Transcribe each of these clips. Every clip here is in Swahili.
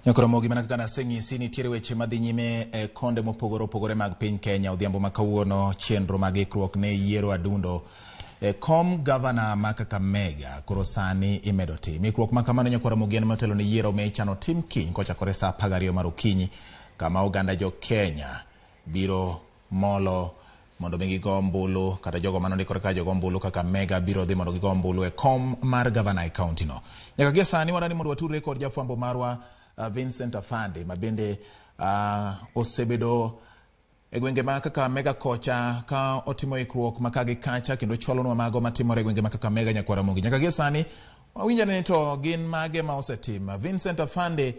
Nyakoromogi mana kaka naseng'isi nitiere weche madhi nyime e konde mopogore opogore mag piny Kenya odhiambo ma kawuono chenro mag ikruok ne yiero adundo e kom gavana ma Kakamega koro sani imedo tim. Ikruok ma kamano Nyakoromogi en motelo ne yiero ma ichano tim kiny kochakore saa 12 mar okinyi kama oganda jo Kenya biro molo mondo mi gigo ombulu kata jogo manondikore kaka jogo ombulu Kakamega biro dhi mondo gigo ombulu e kom mar gavana e kaunti no. Nyaka gie sani wadwani mondo watudre kod jafwambo marwa Vincent Afande ma bende osebedo e gwenge ma Kakamega kocha ka otimo ikruok ma ka gi kacha kendo chwalonwa mago matimore e gwenge ma Kakamega nyakwar Ramogi. Nyaka gie sani wawinjo ni to gin mage ma osetim. Vincent Afande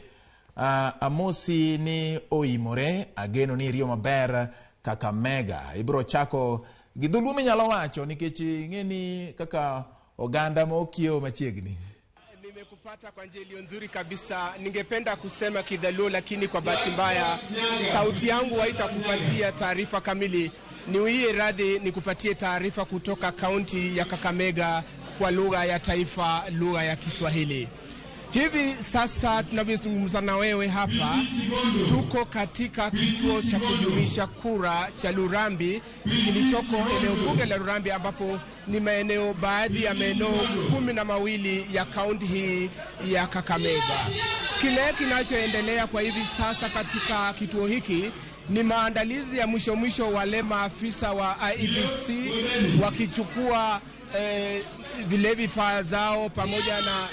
amosi ni oimore ageno ni iriyo maber Kakamega. Ibiro chako gi dholuo minyalo wacho nikech ing'e ni kaka oganda ma okiewo machiegni. Nimekupata kwa njia iliyo nzuri kabisa. Ningependa kusema Kidhaluo, lakini kwa bahati mbaya sauti yangu haitakupatia taarifa kamili. Niwie radhi nikupatie taarifa kutoka kaunti ya Kakamega kwa lugha ya taifa, lugha ya Kiswahili. Hivi sasa tunavyozungumza na wewe hapa, tuko katika kituo cha kujumisha kura cha Lurambi kilichoko eneo bunge la Lurambi, ambapo ni maeneo baadhi ya maeneo 12 ya kaunti hii ya Kakamega. Kile kinachoendelea kwa hivi sasa katika kituo hiki ni maandalizi ya mwisho mwisho, wale maafisa wa IEBC wakichukua vile vifaa zao pamoja na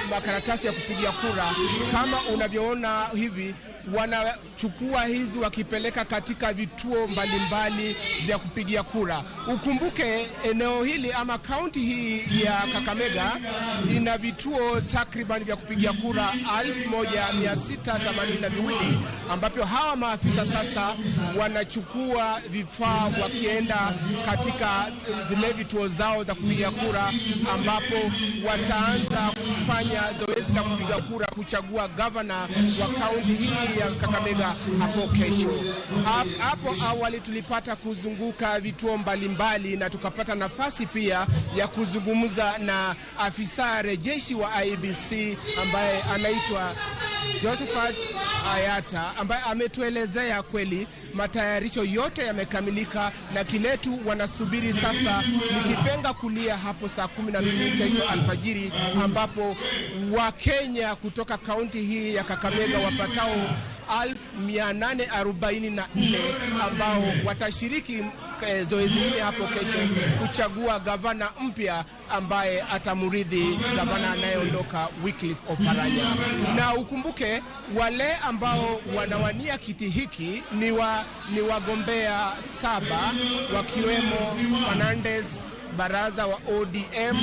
makaratasi ya kupigia kura. Kama unavyoona hivi, wanachukua hizi wakipeleka katika vituo mbalimbali vya kupigia kura. Ukumbuke eneo hili ama kaunti hii ya Kakamega ina vituo takriban vya kupigia kura 1682 ambapo hawa maafisa sasa wanachukua vifaa wakienda katika zile vituo zao za kupigia kura, ambapo wataanza kufanya zoezi la kupiga kura kuchagua gavana wa kaunti hii ya Kakamega hapo kesho. Hapo awali tulipata kuzunguka vituo mbalimbali na tukapata nafasi pia ya kuzungumza na afisa rejeshi wa IEBC ambaye anaitwa Josephat Ayata, ambaye ametuelezea kweli matayarisho yote yamekamilika na kiletu wanasubiri sasa ni kipenga kulia hapo saa 12 kesho alfajiri, ambapo Wakenya kutoka kaunti hii ya Kakamega wapatao 844 ambao watashiriki zoezi hili hapo kesho kuchagua gavana mpya ambaye atamrithi gavana anayeondoka Wycliffe Oparanya. Na ukumbuke wale ambao wanawania kiti hiki ni wagombea 7 wakiwemo Fernandez Baraza wa ODM,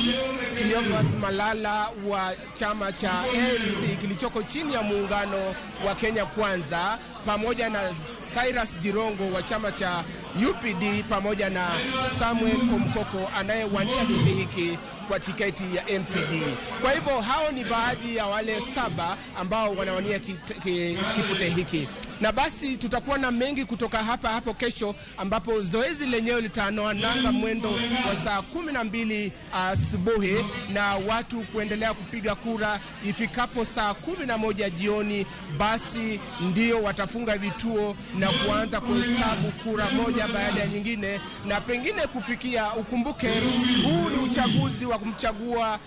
Cleophas Malala wa chama cha ANC kilichoko chini ya muungano wa Kenya Kwanza, pamoja na Cyrus Jirongo wa chama cha UPD, pamoja na Samuel Omkoko anayewania kiti hiki kwa tiketi ya MPD. Kwa hivyo hao ni baadhi ya wale 7 ambao wanawania kipute hiki. Na basi tutakuwa na mengi kutoka hapa hapo kesho, ambapo zoezi lenyewe litanoa nanga mwendo wa saa 12 asubuhi na watu kuendelea kupiga kura ifikapo saa 11 jioni. Basi ndio watafunga vituo na kuanza kuhesabu kura moja baada ya nyingine, na pengine kufikia, ukumbuke huu ni uchaguzi wa kumchagua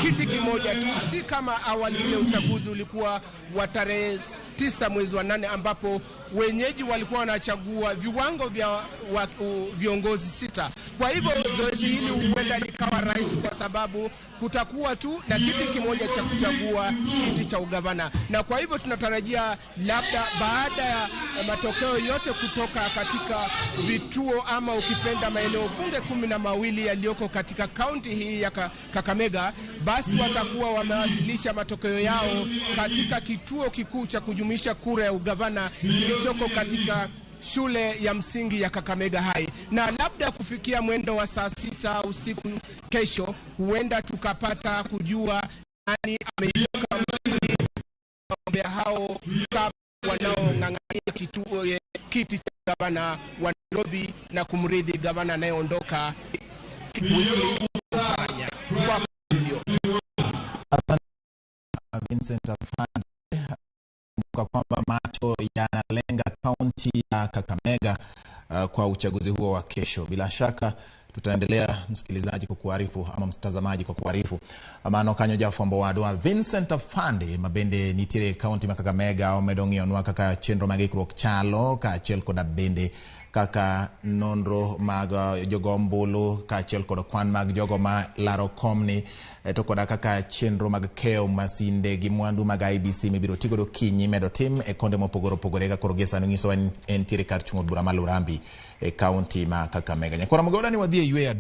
kiti kimoja tu, si kama awali ile uchaguzi ulikuwa wa tarehe 9 mwezi wa 8 ambapo wenyeji walikuwa wanachagua viwango vya viongozi 6. Kwa hivyo zoezi hili huenda likawa rahisi kwa sababu kutakuwa tu na kiti kimoja cha kuchagua kiti cha ugavana. Na kwa hivyo tunatarajia labda baada ya matokeo yote kutoka katika vituo ama ukipenda maeneo bunge 12 yaliyoko katika kaunti hii ya Kakamega, basi watakuwa wamewasilisha matokeo yao katika kituo kikuu cha kujumuisha kura ya ugavana kilichoko katika shule ya msingi ya Kakamega High. Na labda kufikia mwendo wa saa 6 usiku kesho, huenda tukapata kujua nani ameibuka mshindi wagombea hao 7 wanaong'ang'ania kiti cha gavana wa Nairobi na kumrithi gavana anayeondoka Wycliffe Oparanya. Kwa studio. Asante Vincent Afande. Kumbuka kwamba macho yanalenga kaunti ya Kakamega kwa uchaguzi huo wa kesho. Bila shaka tutaendelea, msikilizaji, kukuarifu ama mtazamaji kwa kuarifu. Mano kanyo jafwambo wadwa Vincent Afande mabende nitiere e kaunti ma Kakamega omedo ng'iyonwa kaka chenro mag ikruok chalo kaachiel koda bende kaka nonro mag jogo ombulu kaachiel kod kwan mag jogo ma laro komni to koda kaka chenro mag keyo masinde gi mwandu mag IEBC mibiro tigodo kinyi medo tim e konde mopogore opogore ka koro gie sani nyisowa ni entiere kar chung' od bura ma Lurambi e kaunti ma Kakamega. Nyakwara Mugoda ni wadhi e yweyo.